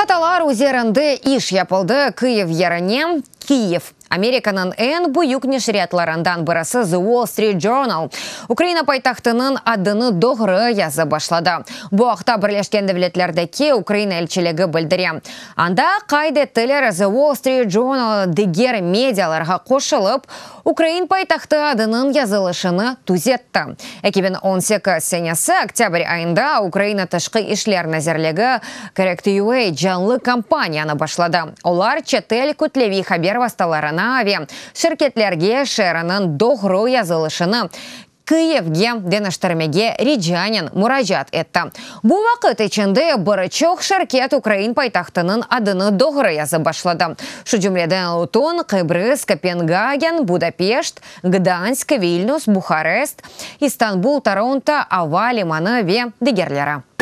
Hatalar üzerinde iş yapıldı, Kıyiv yerine Kiyev. Amerikanıñ eñ büyük neşriyatlarından birisi The Wall Street Journal Ukraina paytahtınıñ adını doğru yazıp başladı. Bu aqta Birleşken Devletlerdeki Ukraina elçiligi bildire. Anda qayd ettiler, The Wall Street Journal diger medialarğa qoşulıp, ukrain paytahtı adınıñ yazılışını tüzetti. 2018 senesi oktâbr ayında Ukraina Tışqı işler nazirligi Correct.UA canlı kampaniyanı başladı. Olar çetel kütleviy haber vastalarına ve şirketlerge şeeriniñ doğru yazılışını Kıyivge deñiştirmege ricanen muracaat etti. Bu vaqıt içinde bir çoq şirket ukrain paytahtınıñ adını doğru yazıp başladı. Şu cümleden Lutun, Qıbrız, Kopengagen, Budapeşt, Gdansk, Vilnüs, Buharest, İstanbul, Toronto ava limanı ve digerleri.